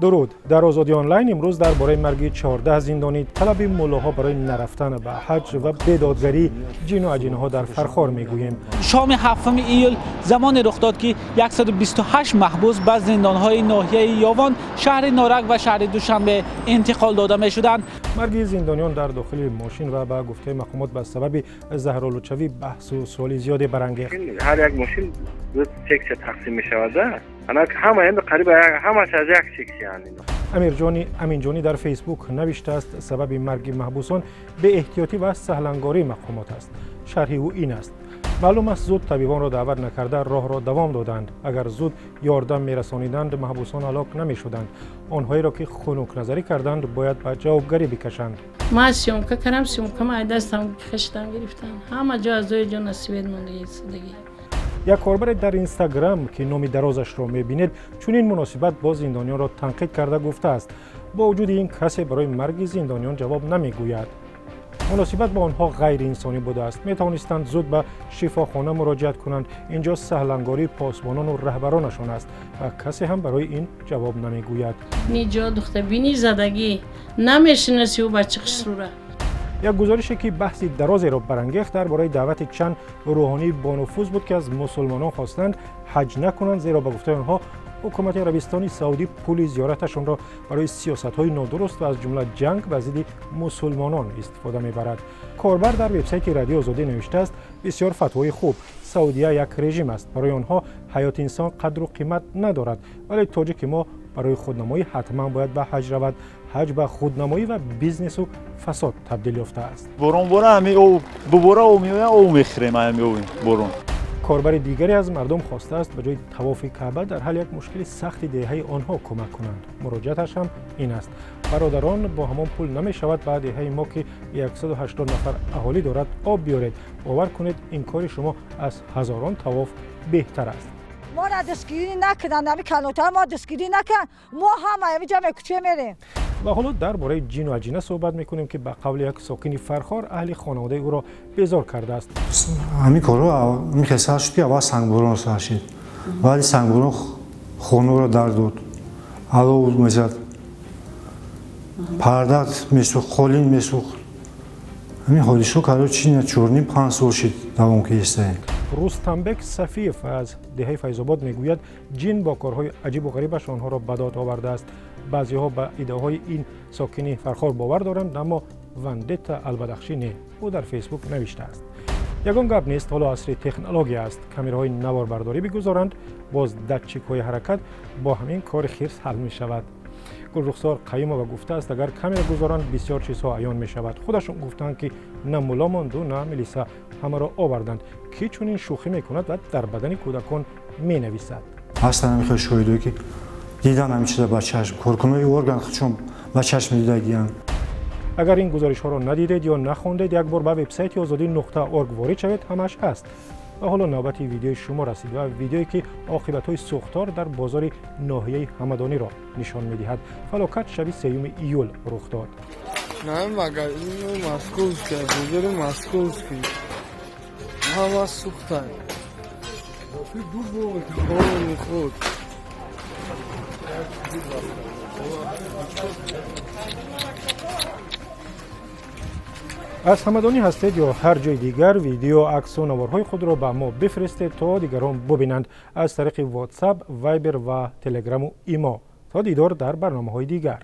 Дуруд. Дар Озодӣ Онлайн имрӯз дар бораи марги 14 зиндонӣ, талаби муллоҳо барои нарафтан ба ҳаҷ ва бедодгарии ҷину аҷинаҳо дар Фархор мегӯем. Шоми 7 июл замоне рух дод, ки 128 маҳбус ба зиндонҳои ноҳияи Ёвон, шаҳри Норак ва шаҳри Душанбе интиқол дода мешуданд. Марги зиндониён дар дохили мошин ва ба гуфтаи мақомот ба сабаби заҳролудшавӣ баҳсу суоли зиёде барангехт. Ҳар як мошин ду сексия тақсим мешавад. Ҳама қариб ҳамаш аз як сексияанд. Амирҷони Аминҷонӣ дар Фейсбук навиштааст, сабаби марги маҳбусон беэҳтиётӣ ва саҳлангории мақомот аст. Шарҳи ӯ ин аст: маълум аст, зуд табибонро даъват накарда, роҳро давом доданд. Агар зуд ёрдам мерасониданд, маҳбусон ҳалок намешуданд. Онҳоеро, ки хунукназарӣ карданд, бояд ба ҷавобгарӣ бикашанд. Ман съёмка кардам, съёмка ма дастам кашидам, гирифтам. Ҳама ҷо аз ҷои ҷо насибет мондагӣ. Як корбаре дар Инстаграм, ки номи дарозашро мебинед, чунин муносибат бо зиндониёнро танқид карда гуфтааст: бо вуҷуди ин касе барои марги зиндониён ҷавоб намегӯяд. Муносибат бо онҳо ғайриинсонӣ будааст. Метавонистанд зуд ба шифохона муроҷиат кунанд. Инҷо саҳлангории посбонону раҳбаронашон аст ва касе ҳам барои ин ҷавоб намегӯяд. Ниҷо духта бини, задагӣ намешинаси ӯ бачи хушрӯра. Як гузорише, ки баҳси дарозеро барангехт, дар бораи даъвати чанд рӯҳонии бонуфуз буд, ки аз мусулмонон хостанд ҳаҷ накунанд, зеро ба гуфтаи онҳо ҳукумати Арабистони Саудӣ пули зиёраташонро барои сиёсатҳои нодуруст ва аз ҷумла ҷанг ба зидди мусулмонон истифода мебарад. Корбар дар вебсайти Радиои Озодӣ навиштааст: бисёр фатвои хуб. Саудия як режим аст, барои онҳо ҳаёти инсон қадру қимат надорад, вале тоҷики мо барои худнамоӣ ҳатман бояд ба ҳаҷ равад. Ҳаҷ ба худнамоӣ ва бизнесу фасод табдил ёфтааст. Борон бора, ҳами об бубора, об меояд, об мехӯрем, ҳами оби борон. Корбари дигаре аз мардум хостааст, ба ҷои тавофи Каъба дар ҳалли як мушкили сахти деҳаи онҳо кӯмак кунанд. Муроҷиаташ ҳам ин аст: бародарон, бо ҳамон пул намешавад, ба деҳаи мо, ки 180 нафар аҳолӣ дорад, об биёред. Бовар кунед, ин кори шумо аз ҳазорон тавоф беҳтар аст. Моро дастгирӣ накунанд, ами калонтар мо дастгирӣ накунанд, мо ҳама ҳамиҷа мекуче мерем. Ва ҳоло дар бораи ҷину аҷина суҳбат мекунем, ки ба қавли як сокини Фархор аҳли хонаводаи ӯро безор кардааст. Ҳамин корро михел сар шуд, ки аввал сангборон сар шид, баъди сангборон хонаро дар дод, алов мезад, парда месӯхт, қолин месӯхт. Ҳамин ҳодисо каро чи 4-5 сол шид давом кистаем. Рустамбек Сафиев аз деҳаи Файзобод мегӯяд, ҷин бо корҳои аҷибу ғарибаш онҳоро ба дод овардааст. Баъзеҳо ба иддаоҳои ин сокини Фархор бовар доранд, аммо Вандета Албадахшӣ не. Ӯ дар Фейсбук навиштааст: ягон гап нест, ҳоло асри технология аст, камераҳои наворбардорӣ бигузоранд, боз датчикҳои ҳаракат, бо ҳамин кори хирс ҳал мешавад. Гулрухсор Қаюмова гуфтааст, агар камера гузоранд, бисёр чизҳо аён мешавад. Худашон гуфтаанд, ки на мулло монду, на милиса, ҳамаро оварданд. Кӣ чунин шӯхӣ мекунад ва дар бадани кӯдакон менависад? Ҳастанд ҳамин хел шоҳидое, ки дидан ҳамин чиза ба чашм, коркунои орган худшон ба чашм дидагиянд. Агар ин гузоришҳоро надидед ё нахондед, як бор ба вебсайти озодӣ.орг ворид шавед, ҳамааш ҳаст. Ва ҳоло навбати видеои шумо расид ва видеое, ки оқибатҳои сӯхтор дар бозори ноҳияи Ҳамадониро нишон медиҳад. Фалокат шаби 3 июл рух дод. На магазин московский, бозори московский ҳама сӯхтанд. Худ. Аз Ҳамадонӣ ҳастед ё ҳар ҷои дигар, видео, аксу наворҳои худро ба мо бифиристед, то дигарон бубинанд, аз тариқи WhatsApp, Viber ва Телеграму Имо. То дидор дар барномаҳои дигар.